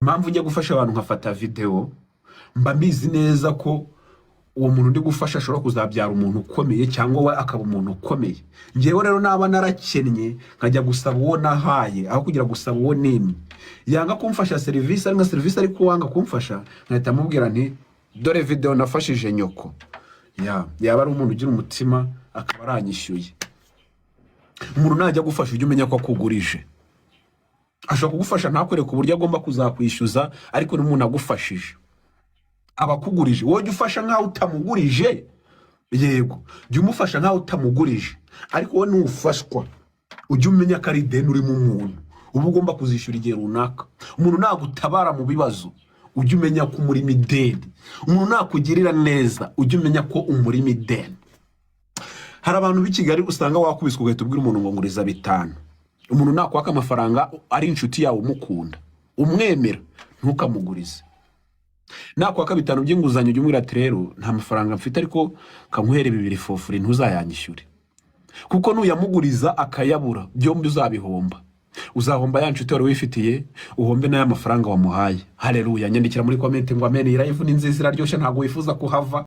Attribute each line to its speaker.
Speaker 1: Impamvu njya gufasha abantu nkafata videwo, mba mbizi neza ko uwo muntu ndi gufasha ashobora kuzabyara umuntu ukomeye cyangwa we akaba umuntu ukomeye. Ngewe rero naba narakennye, nkajya gusaba uwo nahaye aho kugira gusaba uwo nimye, yanga kumfasha serivisi ari nka serivisi, ariko wanga kumfasha nkahita mubwira nti: "Dore videwo nafashije nyoko." Ya yaba ari umuntu ugira umutima akaba aranyishyuye. Umuntu najya gufasha, ujye umenya ko akugurije. Ashobora kugufasha ntakwereke uburyo agomba kuzakwishyuza, ariko n'umuntu agufashije aba akugurije. Wowe jya ufasha nk'aho utamugurije. Yego, jya umufasha nk'aho utamugurije, ariko wowe nufashwa ujye umenya ko ari ideni urimo umuntu uba ugomba kuzishyura igihe runaka. Umuntu nagutabara mu bibazo, ujye umenya ko umurimo ideni. Umuntu nakugirira neza, ujye umenya ko umurimo ideni. Hari abantu b'i Kigali usanga wakubiswe, ugahita ubwira umuntu ngo nguriza 5. Umuntu nakwaka amafaranga ari inshuti yawe, umukunda, umwemera, ntukamugurize. Nakwaka 5 by'inguzanyo, ujye umubwira ati: "Rero nta mafaranga mfite, ariko kankuhere 2 for free, ntuzayanyishyure." Kuko nuyamuguriza akayabura, byombi uzabihomba. Uzahomba ya nshuti wari wifitiye, uhombe n'aya mafaranga wamuhaye. Haleluya! Nyandikira muri comment ngo amen. Iyi live ni nziza, iraryoshye, ntabwo wifuza kuhava.